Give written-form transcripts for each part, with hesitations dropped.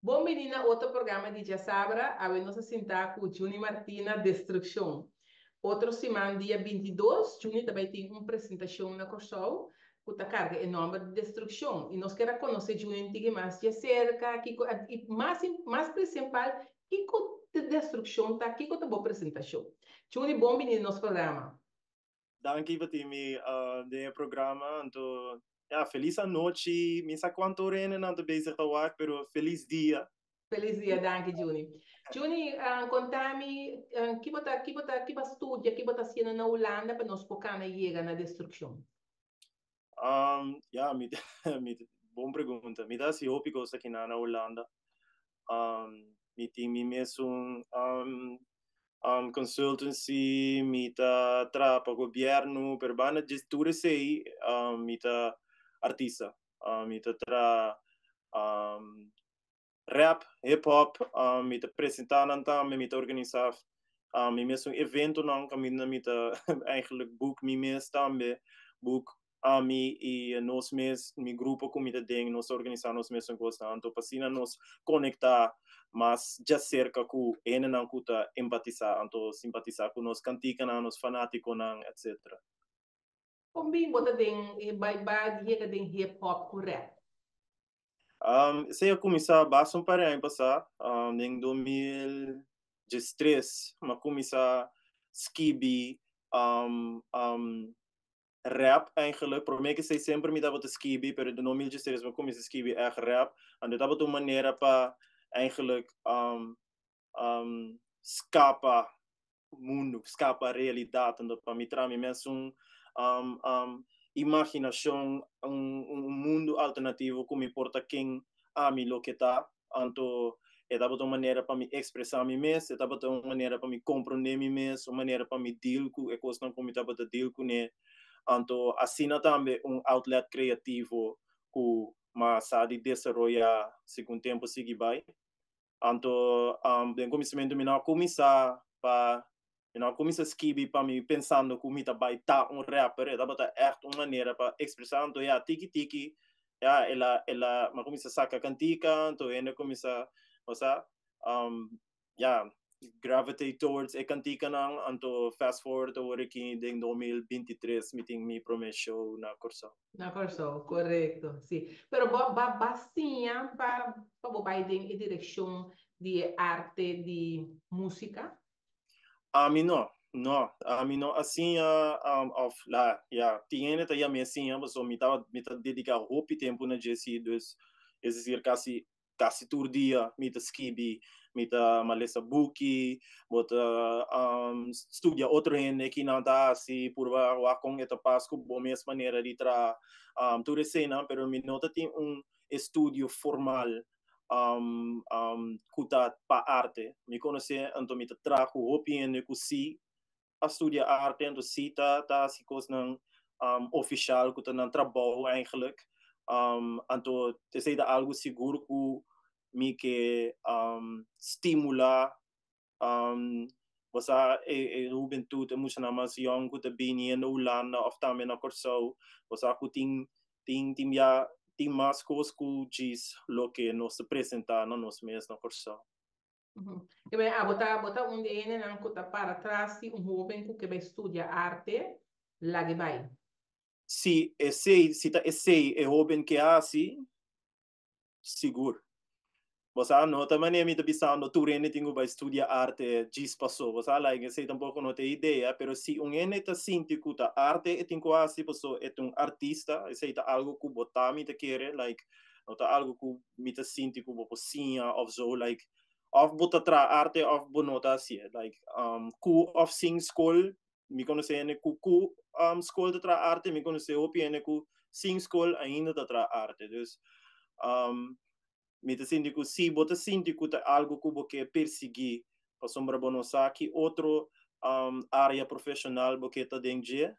Bon bini na otro programa di Djasabra, awe nos a sinta ku Juni Martina, Destrukshon. Otro siman dia 22, Juni ta bai tin un presentashon na Kòrsou ku ta karga e nòmber di Destrukshon. I nos ker a konosé Juni un tiki mas djaserka, kiko i mas mas prinsipal, kiko Destrukshon ta, kiko ta bo presentashon. Juni, bon bini na nos programa. Danki pa tin mi den e programa. Anto, ja, felis anochi. Mi sa cuanto ora hendenan ta bezig ta wak, pero felis dia. Felis dia, danki Juni. Juni, conta mi, ki bo ta, ki bo ta, ki bo a studia, ki bo ta haciendo na Hulanda pa nos por cana yega na Destruccion? Ja, mi, mi, bon pregunta. Mi ta haci hopi cos aki na Hulanda. Mi tin mi mesun consultancy, mi ta traha pa gobierno, pero banda di tur esey mi ta artista. Mi ta traha rap, hip hop, mi ta presenta nan tambe, mi ta organisa mi mesun eventonan caminda mi ta eigenlijk boek mi mes tambe, boek ami y nos mes, mi grupo cu mi ta den, nos ta organisa nos mesun cosnan, anto pa asina nos conecta mas djacerca cu hendenan cu ta empatisa, anto simpatisa cu nos canticanan, nos fanaticonan, etc. Con bin bo ta den e bai bai di yega den hip hop cu rap? Esey a cuminsa basta un par di aña pasa, den 2013 mi a cuminsa skibi rap eigenlijk. Prome cu esey semper mi tabata skibi, pero den 2013 mi a cuminsa skibi echt rap. Anto tabata un manera pa eigenlijk scapa mundu, scapa realidad. Anto pa mi traha mi mesun imaginacion, un mundu alternativo cu mi por ta ken ami loke ta. Anto e tabata un manera pa mi expresa mi mes, e tabata un manera pa mi comprende mi mes, un manera pa mi deal cu e cosnan cu mi tabata deal cune. Anto asina tambe un outlet creativo cu m'a sa di desaroya segun tempo sigui bay. Anto den cuminsamentu mi no a cuminsa pa mi no a cuminsa skibi pa mi pensando cu mi ta bay ta un rapper, e tabata echt un manera pa expresa. Anto ya tiki tiki ya el a el a mi a cuminsa saca cantica, anto hende a cuminsa osea ya gravitate towards e canticanan. Anto fast forward awor aki den 2023 mi tin mi prome show na Corsou. Na Corsou, corecto, si. Pero bo ba ba siña pa pa bo bay den e direccion di e arte di musica? Ami no, no. Ami no a siña of la, ya, tin hende ta yam'é siña pasobra mi tabata, mi ta dedica hopi tempo na dje si, dus es decir casi casi tur dia mi ta skibi, mi ta lesa buki, bo ta studia otro hende kinan ta hasi, purba wak kon e ta pas ku bo mes manera di traha, tur eseinan, pero mi no ta tin un estudio formal ku ta pa arte. Mi konosé, anto mi ta traha ku hopi hende ku si a studia arte, anto si ta ta hasi kosnan ofishal ku ta nan trabou eigenlijk. Anto esei ta algu sigur ku mi ke stimulá bo sa e hubentut, e muchanan mas yòn ku ta bini na Hulanda òf tambe na Kòrsou, bo sa ku tin tin tin bia tin mas kos ku djis loke nos ta presentá na nos mes na Kòrsou. Ke bai abo ta bo ta un di e hendenan ku ta para tras di un hoben ku ke bai studia arte, lag'e bai. Si esei, si ta esei e hoben ke hasi, sigur. Bo sa, no ta manera mi ta bisando tur hende tin ku bai studia arte djis paso. Bo sa, like, esei tampoko no ta e idea, pero si un hende ta sinti ku ta arte e tin ku hasi paso e ta un artista, esei ta algu ku bo ta mi ta kere, like, no ta algu ku mi ta sinti ku bo por siña òf zo, like, òf bo ta traha arte òf bo no ta hasié. Like, ku òf sin skol, mi konosé hende ku ku skol ta traha arte, mi konosé hopi hende ku sin skol ainda ta traha arte. Dus, mi ta sinti ku si bo ta sinti ku ta algu ku bo ke persiguí pasobra bo no sa ki otro área profeshonal bo ke ta den dje,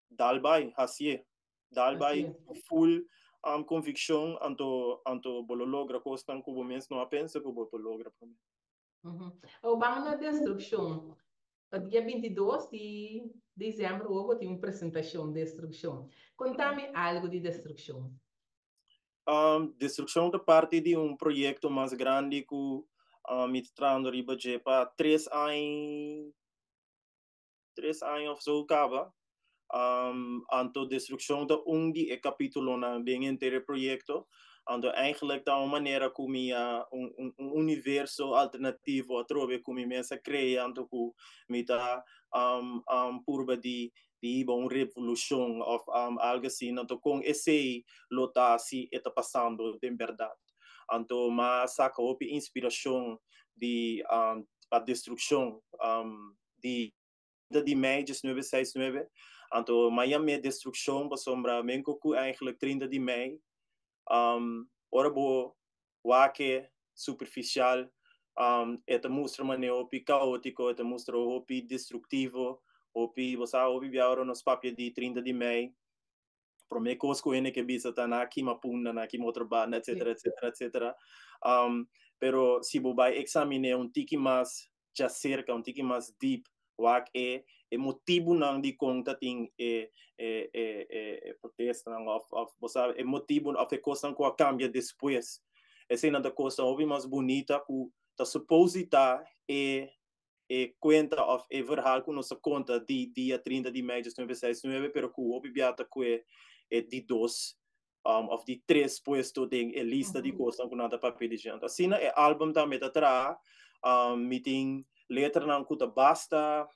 dal bai, hasié. Dal bai ku full konvikshon, anto anto bo lo logra kosnan ku bo mes no a pensa ku bo por logra promé. Awor bamos na destrukshon. Pa dia 22 di desèmber awor bo tin un presentashon, Destrukshon. Konta mi algu di Destrukshon. Destrukshon ta parti di un proyekto mas grandi ku mi ta trahando riba dje pa 3 aña, 3 aña òf so kaba. Anto destrukshon ta un di e kapítulonan den henter e proyekto. Anto eigenlijk ta un manera ku mi un universo alternativo atrobe ku mi mes a krea, anto ku mi ta purba di un revolushon òf algu asina, anto kon esei lo ta si e ta pasando di berdat. Anto m'a saka hopi inspirashon di e destrukshon di mei 1969. Anto m'a yam'é destrukshon pasobra menko ku eigenlijk 30 di mei, ora bo wak e superfisial, e ta mustra manera hopi kaótiko, e ta mustra hopi destruktivo, hopi, bo sa, hopi bia ora nos papia di 30 di mei, promé kos ku hende ke bisa ta nan a kima Punda, nan a kima Otrobanda, etc, etc, etc. Pero si bo bai eksaminá un tiki mas djaserka, un tiki mas deep, wak e motibunan di kon tatin e protestanan òf, bo sa, e motibu òf e kosnan ku a kambia despues. Eseinan ta kos hopi mas bunita ku ta supposita e kuenta òf e verhaal ku nos konta di dia 30 di mei 1969, pero ku hopi bia ta ku e di dos òf di tres puesto den e lista di kos ku nan ta papia di dje. Asina e album tambe ta traha, mi tin letranan ku ta basta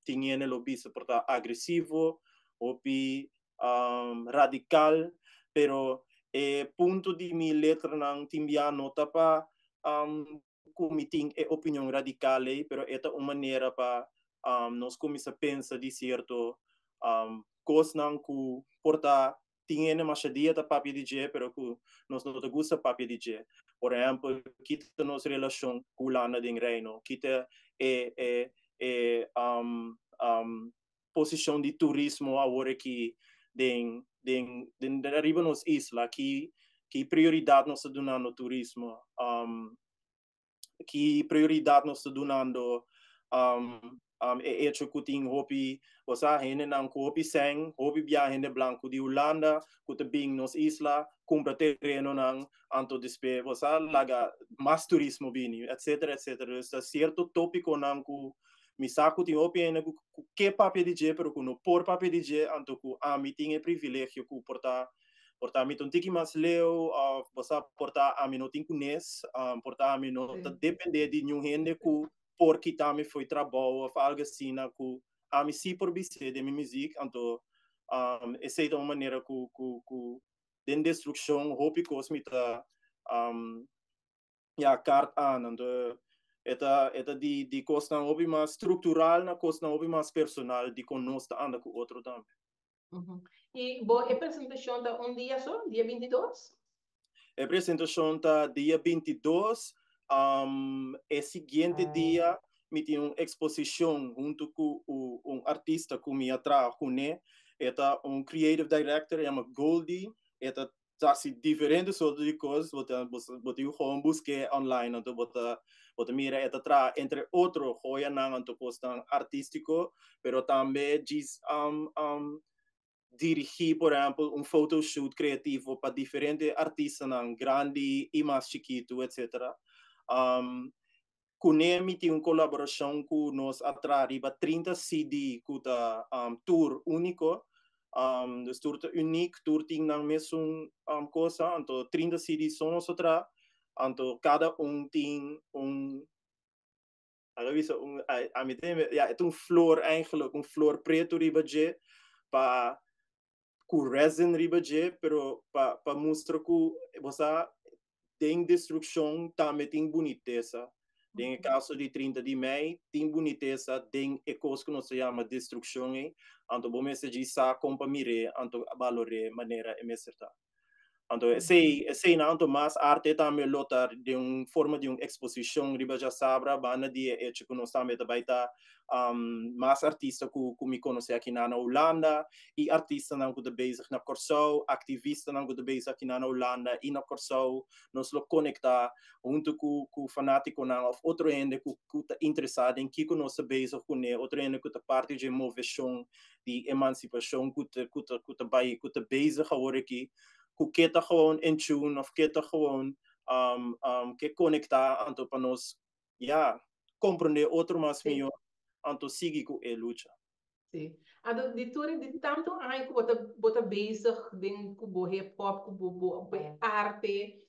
tin hende lo bisa por ta agresivo, hopi radikal, pero e punto di mi letranan tin bia no ta pa ku mi tin e opinion radikal ei, pero e ta un manera pa nos kuminsá pensa di sierto kosnan ku por ta tin hende mas dia ta papia di dje, pero ku nos no ta gusta papia di dje. Por ehèmpel, kita nos relashon ku Hulanda den Reino, kita e posishon di turismo awor aki den ariba nos isla, ki prioridat nos ta dunando turismo, ki prioridat nos ta dunando e hecho ku tin hopi, bo sa, hendenan ku hopi sèn, hopi bia hende blanku di Hulanda ku ta bin nos isla, kumpra terenonan, anto despues, bo sa, laga mas turismo bini, etc, etc. Dus ta sierto tópikonan ku mi sa ku tin hopi hende ku ke papia di dje, pero ku no por papia di dje, anto ku ami tin e privilegio ku por ta mi ta un tiki mas leu, òf, bo sa, por ta ami no tin kunes, por ta ami no ta dependé di ningun hende ku por kita mi fo'i trabou òf algu asina, ku ami sí por bis'é den mi muzik. Anto esei ta un manera ku den destrukshon hopi kos mi ta ja kaart aan. Anto e ta di kosnan hopi mas struktural na kosnan hopi mas personal di kon nos ta anda ku otro tambe. I bo e presentashon ta un dia so, dia 22? E presentashon ta dia 22. E siguiente dia mi tin un eksposishon huntu ku un artista ku mi a traha kuné. E ta un creative director, yama Goldie. E ta hasi diferente sorto di kos, bo tin gewoon busk'é online, anto bo ta mira e ta traha entre otro joyanan anto kosnan artístiko, pero tambe djis dirigí, por ehèmpel, un photoshoot kreativo pa diferente artistanan grandi i mas chikitu, etc. Kuné mi tin un kolaborashon ku nos a traha riba 30 CD ku ta tur úniko. Dus tur ta uniek, tur tin nan mesun kos, anto 30 CD so nos a traha, anto kada un tin un bisa un ami tin, ja, e ta un flor eigenlijk, un flor pretu riba dje pa ku resin riba dje, pero pa mustra ku, bo sa, den destrukshon tambe tin bunitesa. Den e kaso di 30 di mei, tin bunitesa den e kos ku nos ta yama destrukshon ei. Anto bo mester djis sa kon pa mir'é, anto balor'é manera e mester ta. Anto esei na anto mas arte tambe lo ta den un forma di un eksposishon riba djasabra, banda di e hecho ku nos tambe ta bai ta mas artista ku mi konosé aki na Hulanda i artistanan ku ta bezig na Kòrsou, aktivistanan ku ta bezig aki na Hulanda i na Kòrsou. Nos lo konektá huntu ku fanátikonan òf otro hende ku ta interesá den kiko nos ta bezig kuné, otro hende ku ta parti di moveshon di emansipashon ku ta bai ku ta bezig awor aki. Ku ke ta gewoon in tune of ke ta gewoon ke konektá anto pa nos ya komprondé otro mas mihó anto sigui ku e lucha. Sí. Anto di tur di tantu aña ku bo ta bo ta bezig den ku bo hip hop ku bo bo arte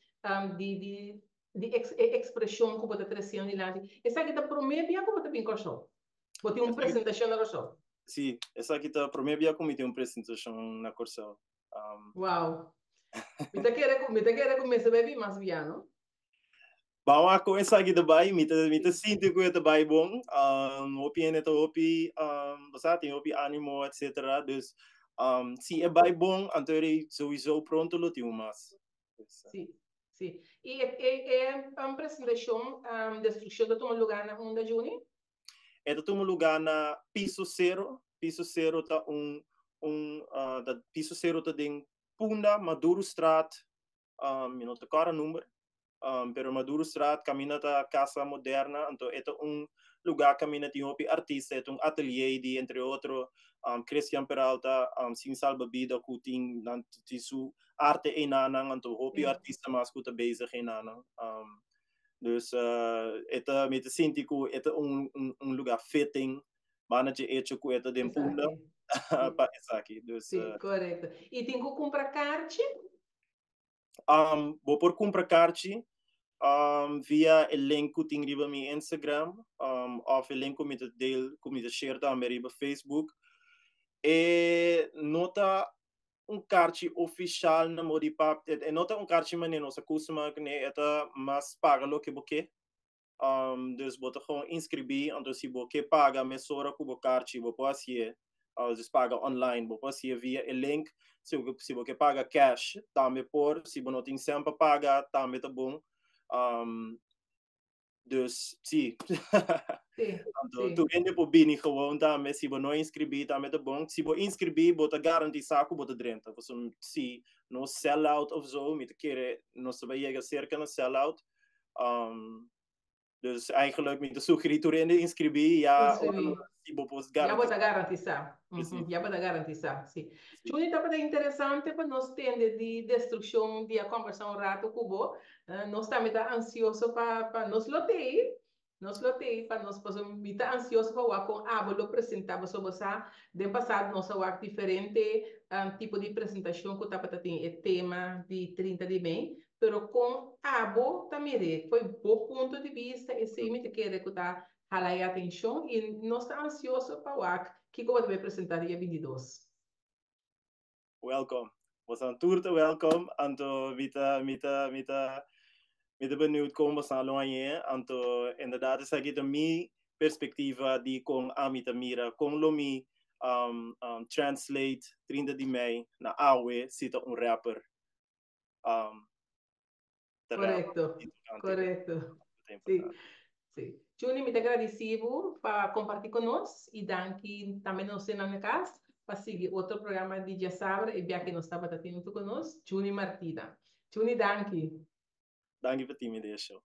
di di di e ekspreshon ku bo ta tresiendo dilanti esaki ta promé bia ku bo ta bin Kòrsou? Bo tin un presentashon na Kòrsou? Sí, esaki ta promé bia ku mi tin un presentashon na Kòrsou. Wow. Mi ta kere ku mi ta kere ku mester bai bin mas bia, no? Ban wak kon esaki ta bai, mi ta mi ta sinti ku e ta bai bon. Hopi hende ta hopi bo sa tin hopi animo etcetera. Dus si e bai bon anto e souiso pronto lo tin un mas. Sí, sí. I e e e presentashon Destrukshon ta tuma lugá na unda, Juni? E ta tuma lugá na Piso Cero. Piso Cero ta un un ta Piso Cero ta den Punda, Madurostraat, mi no ta kòrda number, pero Madurostraat kaminda ta Casa Moderna, anto e ta un lugá kaminda tin hopi artista, e ta un atelier di entre otro Christian Peralta, Sin Salba Bida ku tin nan tin su arte einanan, anto hopi artista mas ku ta bezig einanan. Dus e ta mi ta sinti ku e ta un un lugá fitting banda dje echo ku e ta den Punda pa esaki. Dus Sí, korekto. I tin ku kumpra karchi? Bo por kumpra karchi via e link ku tin riba mi Instagram òf e link ku mi ta deel ku mi ta share tambe riba Facebook. E no ta un karchi ofishal na modo di pap, e no ta un karchi manera nos a kustumá kuné, e ta mas paga loke bo ke. Dus bo ta gewoon inskribí, anto si bo ke paga mesora ku bo karchi bo por hasié, dus paga online, bo por hasié via e link. Si bo si bo ke paga cash tambe por, si bo no tin sèn pa paga tambe ta bon. Dus sí. Sí, Anto sí. tur hende por bini gewoon tambe, si bo no inskribí tambe ta bon. Si bo inskribí bo ta garantisá ku bo ta drenta, pasobra si no sell out of zo, mi ta kere nos ta bai yega serka na sell out. Dus eigenlijk mi ta sugerí tur hende inskribí ya ora Inskribí. si bo por Ya bo ta garantisá. garantisá. Precies. Ya bo ta garantisá, sí. Sí. Juni, tabata interesante pa nos tende di destrukshon di a kòmbersá un rato ku bo. Nos tambe ta ansioso pa pa nos lo tei, nos lo tei pa nos pasobra mi ta ansioso pa wak kon abo lo presentá pasobra bo sa den pasado nos a wak diferente tipo di presentashon ku tabata tin e tema di 30 di mei, pero kon abo ta mir'é fo'i bo punto di bista esei mi ta kere ku ta hala e atenshon i nos ta ansioso pa wak kiko bo ta bai presentá dia 22. Welkom. Bosan tur ta welkom. Anto mi ta mi ta mi ta mi ta benieuwd kon bosan lo hañ'é. Anto inderdaad esaki ta mi perspektiva di kon ami ta mira kon lo mi translate 30 di mei na awe si ta un rapper ta rap Korekto, i tokante korekto. ta Sí, importante. sí. Juni, mi ta gradisí bo pa kompartí ku nos i danki tambe na usted-nan na kas pa sigui otro programa di Djasabra e bia ke nos tabata tin huntu ku nos, Juni Martina. Juni, danki. Danki pa tin mi den e show.